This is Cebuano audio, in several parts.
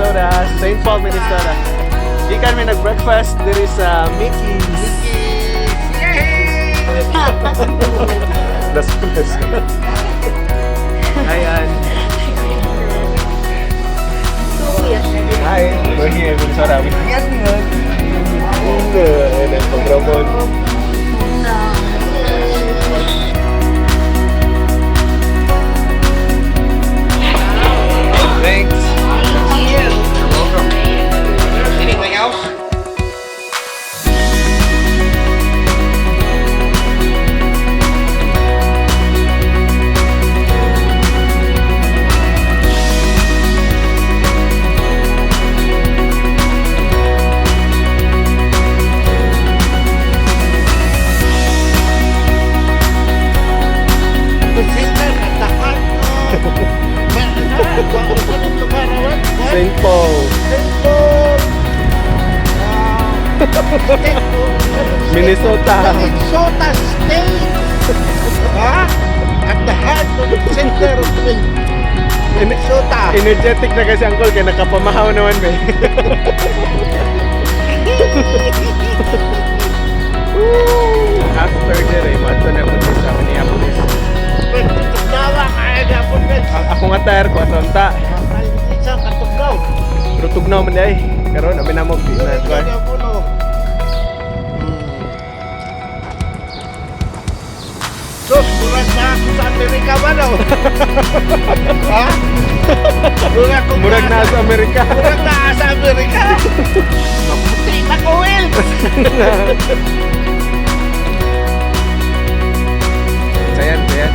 Minnesota, St. Paul, Minnesota. Gikan mi nag-breakfast diri sa Mickey's. Yay! That's bless. Hi, Ann. Hi, we're here in Minnesota with Yan Yan. And then Pagramon. Thanks. You're welcome. Anything else? St. Paul, Minnesota. Minnesota State. Ha? At the heart of the center of Minnesota. Energetic na kasi uncle kaya nakapamahaw naman be. After dire, mato na po sa Minneapolis. Tugnawa, kaya na po guys. Ang ako nga tire ko ato unta. Isang katugnaw. Pero tugnaw man ay. Karon abi na mo di na Kaya kuan. na po no. Sus, murag na ako sa Amerika ba no? Ha? Murag, ko Murag na sa Amerika. Murag na sa Amerika. Maputi na ko, Will. Sayan, sayan.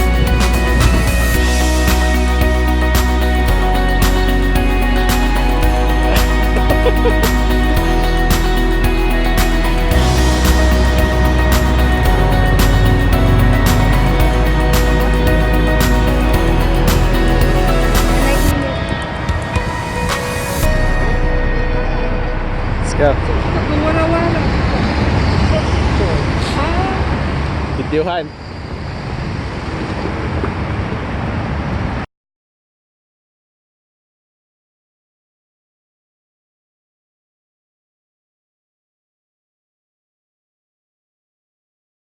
Let's go. Videohan.